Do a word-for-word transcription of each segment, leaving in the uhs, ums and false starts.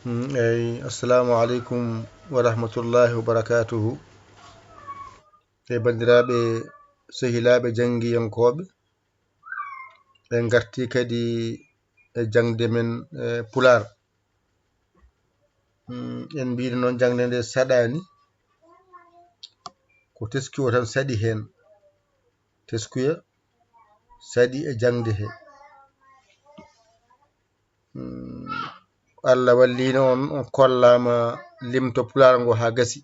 Mm, eyi, assalamu aleykum wa rahmatullahi wa barakatuhu. E banndiraaɓe, sehilaaɓe janngiyankooɓe, en ngartii kadi e jaŋde men, e Pulaar. Mm, en mbiino noon jaŋde nde saɗaani, ko teskuya o tan saɗi heen. Teskuya saɗi e jaŋde he. Mm, Allah walliino on, on kollaama limto Pulaar ngo haa gasi.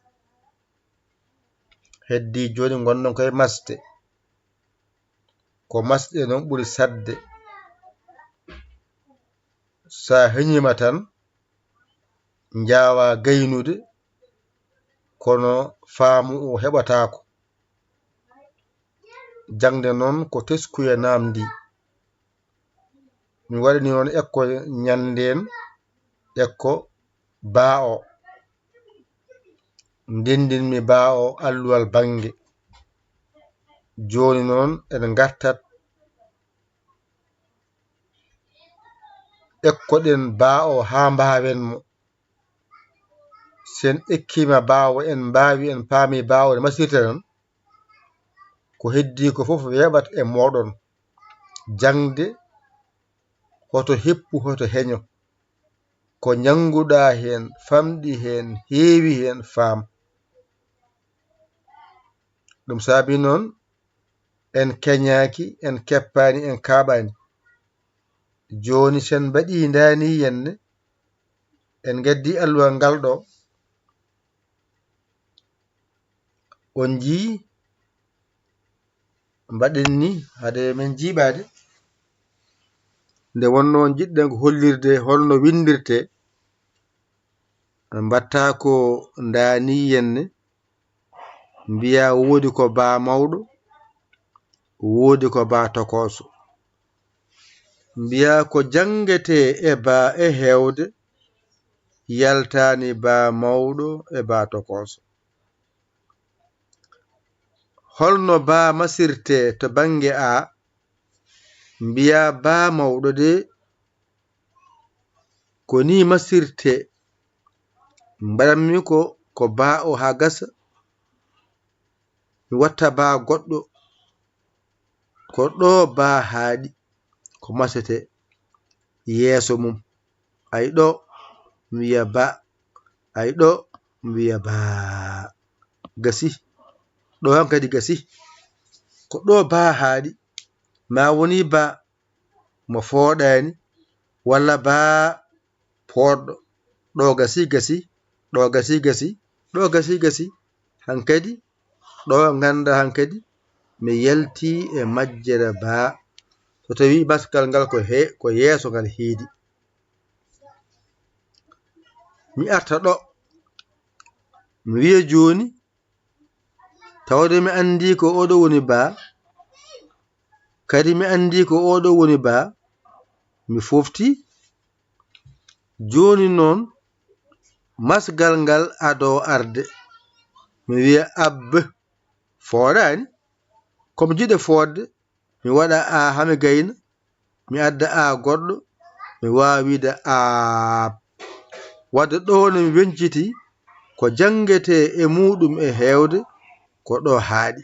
Heddii jooni ngonɗon koye masde. Ko masɗe noon ɓuri saɗde. So a heñiima tan, njaawaa gaynude, kono faamu o heɓataako. Jaŋde noon ko teskuya naamndii. Mi waɗani on ekko ñanndeen, ekko baa o. Ndenndin-mi baa o alluwal bannge. Jooni noon en ngartat ekkoɗen baa o haa mbaawen mo. Si en ekkiima baa o, en mbaawi, en paami baa o no masirta tan, ko heddii ko fof weeɓat e mooɗon. Jaŋde, hoto heppu, hoto heño. Ko njannguɗaa heen, famɗi heen, heewi heen, faam. Ɗum saabii noon, en keñaaki, en keppaani, en kaaɓaani. Jooni, so en mbaɗii ndaanii yenne, en ngaddii alluwal ngal ɗo, on njii, mbaɗen ni, hade men jiiɓaade. Nde wonnoo njiɗɗen ko hollirde holno winndirtee, mbaɗtaa ko ndaanii yenne, mbiyaa woodi ko baa mawɗo, woodi ko baa tokooso. Mbiyaa ko janngetee e baa e heewde, yaltaani baa mawɗo e baa tokooso. Holno baa masirtee to bannge A? Mbiyaa baa mawɗo de, ko nii masirtee. Mbaɗanmi ko, ko baa o haa gasa, mi watta baa goɗɗo, ko ɗo baa haaɗi, ko masetee yeeso mum. Ay ɗo, mi wiya baa, ay ɗo, mi wiya baa. Gasi, ɗo hankadi gasi, ko ɗo baa haaɗi, ma woni baa mo fooɗaani, walla baa pooɗɗo. Ɗo gasi gasi, ɗo gasi gasi, ɗo gasi gasi. Hankadi, ɗo ngannda hankadi, mi yalti e majjere baa. So tawi masgal ngal ko he-, ko yeeso ngal heedi. Mi arta ɗo, mi wiya jooni, tawde mi anndi ko oɗo woni baa, kadi mi anndi ko oɗo woni baa, mi fofti. Jooni noon, masgal ngal adoo arde, mi wiya abbe, fooɗaani. Ko mi jiɗe fooɗde, mi waɗa a haa mi gayna, mi adda a goɗɗo, mi waawa wiide aab. Wadde ɗo no mi weñciti, ko janngetee e muuɗum e heewde, ko ɗo haaɗi.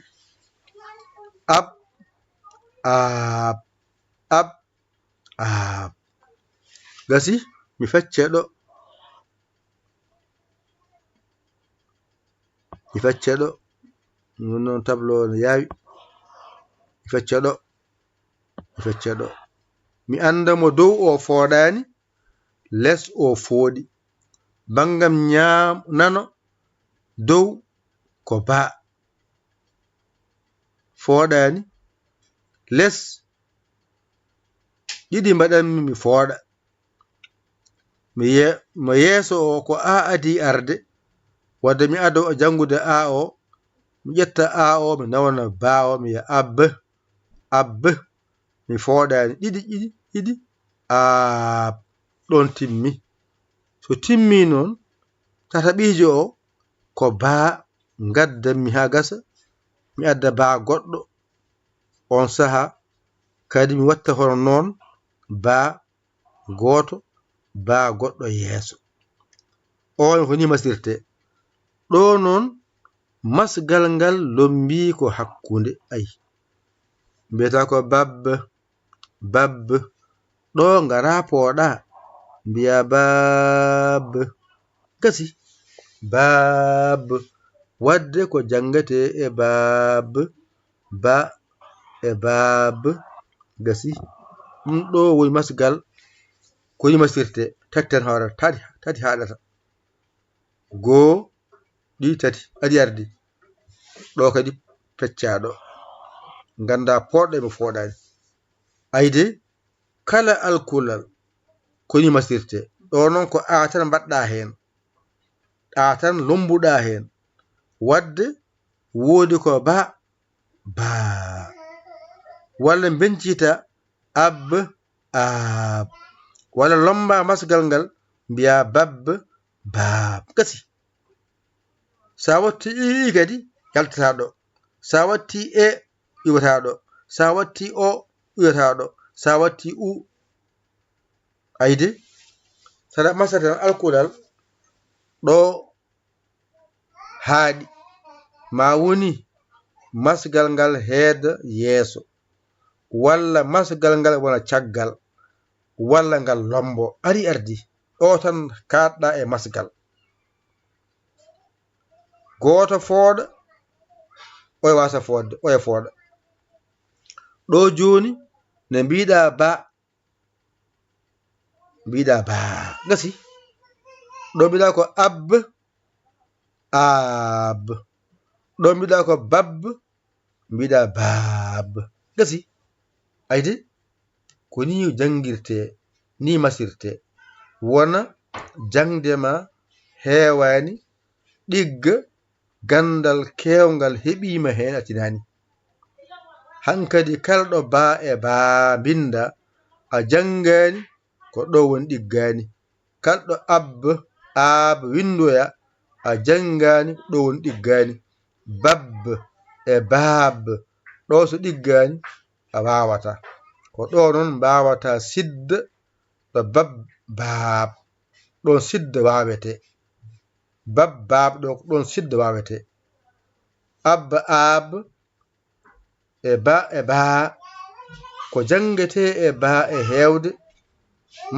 Ab, aab, ab, aab. Gasi, mi fecce ɗo. Mi fecce ɗo. Ɗum noon tableau o no yaawi. Mi fecce ɗo. Mi fecce ɗo. Mi annda mo dow o fooɗaani, les o fooɗi. Banngam ñaam-, nano, dow ko baa. Fooɗaani, les ɗiɗi mbaɗanmi mi fooɗa. Mi ye-, mo yeeso o ko a adii arde, wadde mi adoo janngude a o, mi ƴetta a o, mi nawana baa o, mi wiya abbe, abbe, mi fooɗaani. Ɗiɗi, ɗiɗi, ɗiɗi, aab, ɗoon timmi. So timmi noon, tataɓiijo o ko baa, ngaddanmi haa gasa, mi adda baa goɗɗo. Oon sahaa kadi mi watta hono noon, baa gooto, baa goɗɗo yeeso. oon ko ni masirte. Ɗo noon, masgal ngal lombii ko hakkunde, ay, mbiyata ko bab, bab. Ɗo ngara pooɗa, mbiya bab. Gasi, bab. Wadde ko janngetee e bab, ba e bab. Gasi. Ɗum ɗo woni masgal, ko ni masirte, tati tan hawrata, tati, tati haaɗata. Goo, ɗi tati, aɗi ardi. Ɗo kadi peccaaɗo. Ngannda pooɗɗo e mo fooɗaani. Ayde, kala alkulal, ko ni masirte. Ɗo noon ko a tan mbaɗɗa heen. A tan lommbuɗa heen. Wadde, woodi ko ba, baa. Walla mbencita, ab, aab. Walla lommba masgal ngal, mbiya bab, baab. Gasi. Sa watti i, i kadi, yaltata ɗo. Sa watti e, iwata ɗo. Sa watti o, iwata ɗo. Sa watti u, ayde. Saɗa masata tan alkulal, ɗo haaɗi. Ma woni masgal ngal heeda yeeso. Walla masgal ngal wona caggal. Walla ngal lombo. Ari ardi. Ɗo tan kaaɗɗa e masgal. Gooto fooɗa, oya wasa fooɗde, oya fooɗa. Ɗo jooni, ne mbiɗa ba, mbiɗa ba. Gasi. Ɗo mbiɗa ko ab, aab. Ɗo mbiɗa ko bab, mbiɗa baab. Gasi. Ayde, ko ni janngirte, ni masirte. Wona jaŋde ma heewaani, ɗigga, ganndal keewngal heɓiima heen a tinaani. Hankadi kala ɗo baa e baa mbinnda, a janngaani, ko ɗo woni ɗiggaani. Kala ɗo ab, aab winndoya, a janngaani, ko ɗo woni ɗiggaani. Bab e baab, ɗo so ɗiggaani, a waawata. Ko ɗo noon mbaawata sidda ɗo bab, baab. Ɗoon sidda waawetee. Bab, baab, ɗo ko ɗoon sidda waawetee. Ab, aab, e ba, e baa. Ko janngetee e baa e heewde.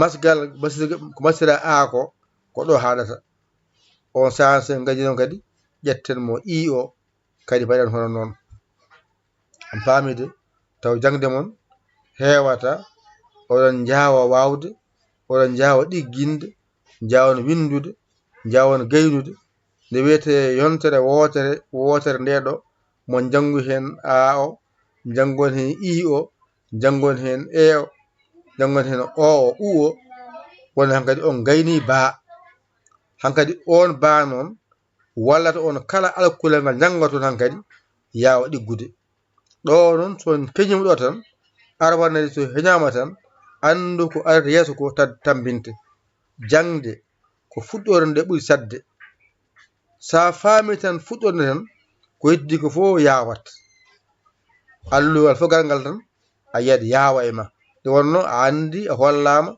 Masgal, masirga, ko masira a ko, ko ɗo haaɗata. On saan so en ngadii noon kadi, ƴetten mo i o, kadi mbaɗen hono noon. On paami de, taw jaŋde mon heewata, oɗon njaawa waawde, oɗon njaawa ɗigginde, njaawon winndude, njaawon gaynude. Nde wiyetee yontere wootere, wootere nde ɗo, mo njanngu heen a o, njanngon heen i o, njanngon heen e o, njanngon heen o o, u o, woni hankadi on gaynii baa. Hankadi oon baa noon, wallata on kala alkulal ngal njanngoton hankadi, yaawa ɗiggude. Ɗo noon, so on peñiima ɗo tan, arwanade so heñaama tan, anndu ko arata yeeso ko tad-, tambinte. Jaŋde ko fuɗɗoorde nde ɓuri saɗde. Sa faami tan fuɗɗoorde nde tan, ko heddi ko fof yaawat. Alluwal fof galngal tan, a yiyat yaawa e ma. Nde wonno a anndi, a hollaama,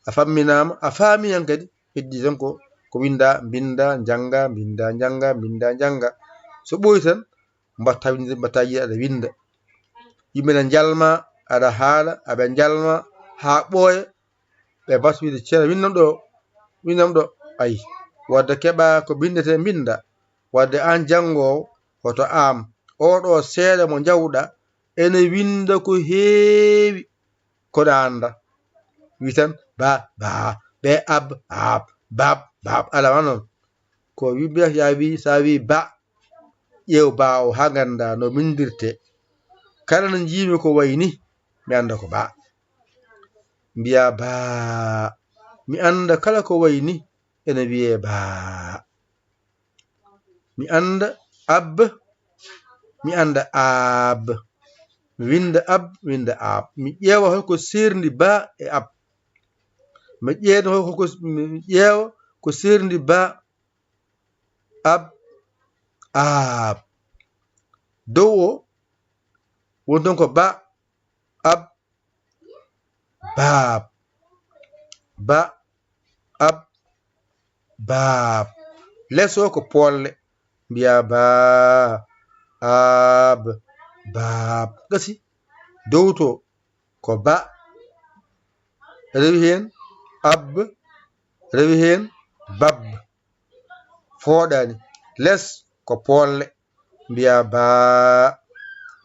a famminaama, a faami hankadi, heddi tan ko, ko winnda, mbinnda, njannga, mbinnda, njannga, mbinnda, njannga. So ɓooyi tan, mbatta winnde, mbatta yiya aɗa winnda. Yimɓe ne njalma, aɗa haala, aɓe njalma haa ɓooya, ɓe mbatta wiide, "Ceerno, winnam ɗo, winnam ɗo." Ayi, wadde keɓa ko binndete, mbinnda. Wadde aan janngoowo, hoto aam, oo ɗo seeɗa mo njawɗa, ene winnda ko heewi, kono a annda. Wi tan, ba, ba, be, ab, ab, bab, bab. Alaa, wano non. Ko wi-, mbiyata, ya wi, sa wi ba, ƴeew ba o haa ngannda no winndirte. Kala no njiimi ko wayi ni, mi annda ko ba. Mbiya ba, mi annda kala ko wayi ni, ene wiyee ba. Mi annda ab, mi annda aab. Mi winnda ab, winnda aab. Mi ƴeewa holko seerndi ba e ab. Mi ƴeewa holko, mi ƴeewa ko seerndi ba, ab, aab. Dow o woni toon ko ba, ab, baab. Ba, ab, baab. Les o ko poolle, mbiyaa baa, aab, baab. Gasi. Dow to ko ba, rewi heen ab, rewi heen bab. Fooɗaani. Les ko poolle, mbiyaa baa,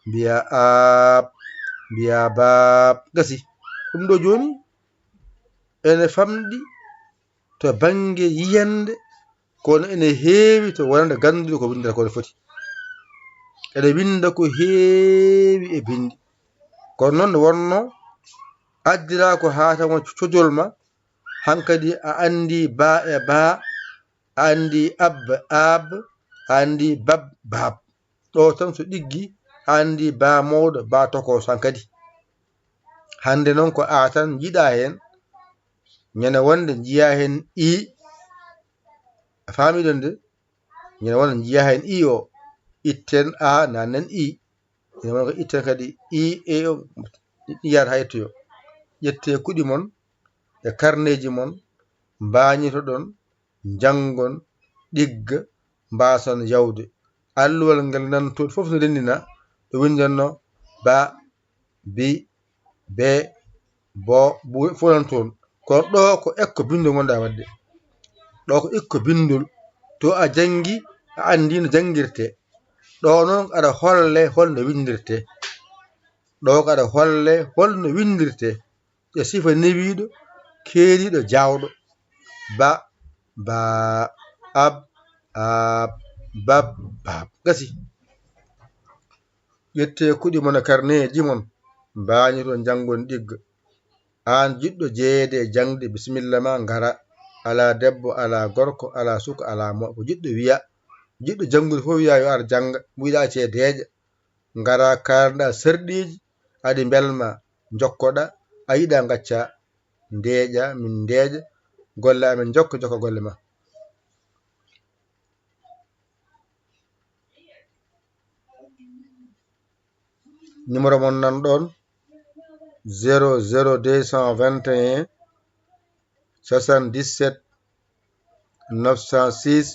mbiyaa aab, mbiyaa baab. Gasi. Ɗum ɗo jooni ene famɗi to bannge yiyannde, kono ene heewi to wonande gannduɗo ko winndata ko no foti. Ene winnda ko heewi e binndi. Kono noon wonno addiraa ko haa tawa cojol ma, hankadi a anndi baa e baa, a anndi ab, aab, a anndi bab, baab. Ɗo tan so ɗiggi, a anndi baa mawɗo, baa tokooso hankadi. Hannde noon ko a tan njiɗaa heen, ñande wonde njiyaa heen i, a faami ɗon de, ñande wonde njiyaa heen i o, itten a, nanen i, ñande wonde ko itten kadi i, e o, yiyata haa yettoyo. Ƴettee kuɗi mon e karneeji mon, mbaañitoɗon, njanngon, ɗigga, mbaason yawde. Alluwal ngal nan toon fof no renndina, ɗo winndanno ba, bi, be, bo, bu, fof nan toon. Kono ɗo ko ekko binndol ngonɗaa waɗde. Ɗo ko ikko binndol. To a janngi, a anndi no janngirtee. Ɗo noon aɗa holle hol no winndirtee. Ɗo ko aɗa holle hol no winndirtee. E sifa newiiɗo, keeriiɗo, jaawɗo. Ba, baa, ab, aab, bab, baab. Gasi. Ƴettee kuɗi mon e karneeji mon, mbaañoton, njanngon, ɗigga. Aan jiɗɗo jeyeede e jaŋde, bisimilla ma, ngara. Alaa debbo, alaa gorko, alaa suka, alaa mawɗo. Ko jiɗɗo wiya, jiɗɗo janngude fof wiya yo ar jannga, mo yiɗaa cee deeƴa. Ngara kaalda serɗiiji, aɗi mbelma, njokkoɗa, a yiɗa ngacca, ndeeƴa, min ndeeƴa, golle amen njokka, njokka golle ma. Numéro mon nan ɗon, zéro zéro deux cent vingt et un, soixante-dix-sept, neuf cent six,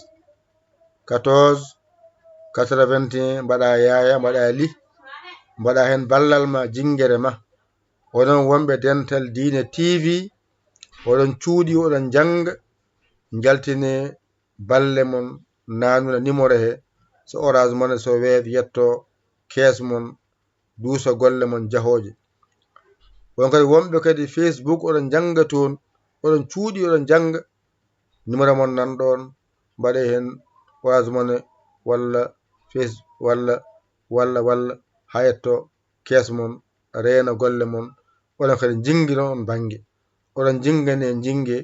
quatorze, quatre-vingt-un, mbaɗa yaaya, mbaɗa li, mbaɗa heen ballal ma, jinngere ma. Onon wonɓe Dental Diine T V, oɗon cuuɗi, oɗon njannga, njaltine balle mon, naanuna numéro he, so Orange Money, so Wave yetto kees mon, duusa golle mon jahooje. On kadi wonɓe kadi Facebook, oɗon njannga toon, oɗon cuuɗi, oɗon njannga, numéro mon nan ɗoon, mbaɗee heen Orange Money walla Face, walla, walla, walla, haa yetto kees mon, reena golle mon, oɗon kadi njinngina oon bannge. Oɗon njinngane, njinnge,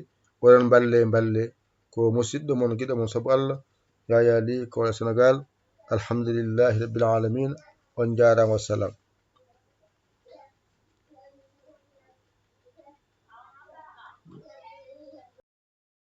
oɗon mballe, mballe. Ko musiɗɗo mon, giɗo mon sabu Allah, Yaya Ly, Kowal Senegal. Alhamdulillahi Rabbil Alamina. On njaaraama, wassalam.